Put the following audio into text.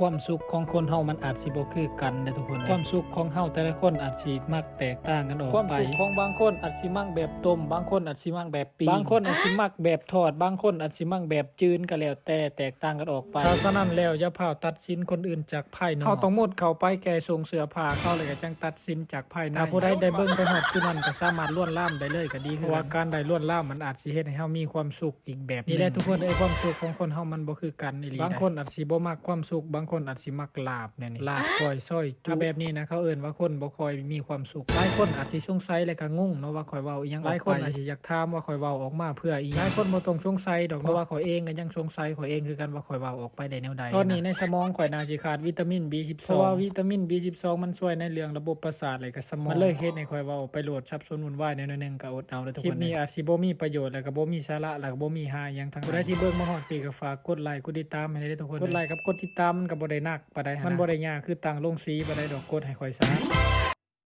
ຄວາມສຸກຂອງຄົນເຮົາມັນອາດຊິບໍ່ຄືກັນເດ້ທຸກຄົນ. ຄວາມສຸກຂອງເຮົາແຕ່ລະຄົນອາດຊິມັກແຕກຕ່າງກັນອອກໄປ. ຄວາມສຸກຂອງບາງຄົນອາດຊິມັກແບບຕົ້ມ, ບາງຄົນອາດຊິມັກແບບປີ້ງ, ບາງຄົນອາດຊິມັກແບບທອດ, ບາງຄົນອາດຊິມັກແບບຈືນ, ກໍແລ້ວແຕ່ແຕກຕ່າງກັນອອກໄປ. ເພາະສະນັ້ນແລ້ວ ຢ່າຟ້າວຕັດສິນຄົນອື່ນຈາກພາຍນອກ. ເຮົາຕ້ອງມຸດເຂົ້າໄປແກ່ຊົງເສື້ອຜ້າເຂົາ ແລ້ວກໍຈັ່ງຕັດສິນຈາກພາຍໃນ. ຖ້າຜູ້ໃດໄດ້ເບິ່ງໄປຮອດຈຸດນັ້ນ ກໍສາມາດລວນລາມໄດ້ເລີຍກໍດີຄືກັນ. ເພາະວ່າການໄດ້ລວນລາມມັນອາດຊິເຮັດໃຫ້ເຮົາມີຄວາມສຸກ ອີກແບບນີ້ແຫຼະທຸກຄົນເອີຍ. ຄວາມສຸກຂອງຄົນເຮົາມັນບໍ່ຄືກັນອີ່ຫຼີ. ບາງຄົນອາດຊິບໍ່ມັກຄວາມສຸກ, ບາງຄົນອາດຊິມັກລາບແນວນີ້ ລາບກ້ອຍ ຊອຍຈຸ ແບບນີ້ນະ ເຂົາເອີ້ນວ່າຄົນບໍ່ຄ່ອຍມີຄວາມສຸກ. ຫຼາຍຄົນອາດຊິສົງໄສ ແລະ ກໍງົງເນາະວ່າຂ້ອຍເວົ້າອີ່ຫຍັງອອກໄປ. ຫຼາຍຄົນອາດຊິຢາກຖາມວ່າຂ້ອຍເວົ້າອອກມາເພື່ອອີ່ຫຍັງ. ຫຼາຍຄົນບໍ່ຕ້ອງສົງໄສດອກເນາະ ເພາະວ່າຂ້ອຍເອງກໍຍັງສົງໄສຂ້ອຍເອງຄືກັນວ່າຂ້ອຍເວົ້າອອກໄປໄດ້ແນວໃດ. ຕອນນີ້ໃນສະໝອງຂ້ອຍໜ້າຊິຂາດວິຕາມິນ ບີສິບສອງ ເພາະວ່າວິຕາມິນ ບີສິບສອງ ມັນຊ່ວຍໃນເລື່ອງລະບົບປະສາດ ແລະ ກໍສະໝອງ. ມັນເລີຍເຮັດໃຫ້ຂ້ອຍເວົ້າໄປໂລດ ສັບສົນວຸ່ນວາຍແນວໜຶ່ງ ກໍອົດເອົາເດີທຸກຄົນ. ຄລິບນີ້ອາດຊິບໍ່ມີປະໂຫຍດ ແລະ ກໍບໍ່ມີສາລະ ແລະ ກໍບໍ່ມີຫາຫຍັງທັງນັ້ນ. ຜູ້ໃດທີ່ເບິ່ງມາຮອດປີ ກໍຝາກກົດໄລ ກົດຕິດຕາມໃຫ້ແດ່ເດີທຸກຄົນ. ກົດໄລກັບກົດຕິດຕາມມັນກໍບໍ່ໄດ້ໜັກປານໃດຫັ້ນນະ ມັນບໍ່ໄດ້ຍາກຄືຕັ້ງລົງສີປານໃດດອກ. ກົດໃຫ້ຂ້ອຍຊະ.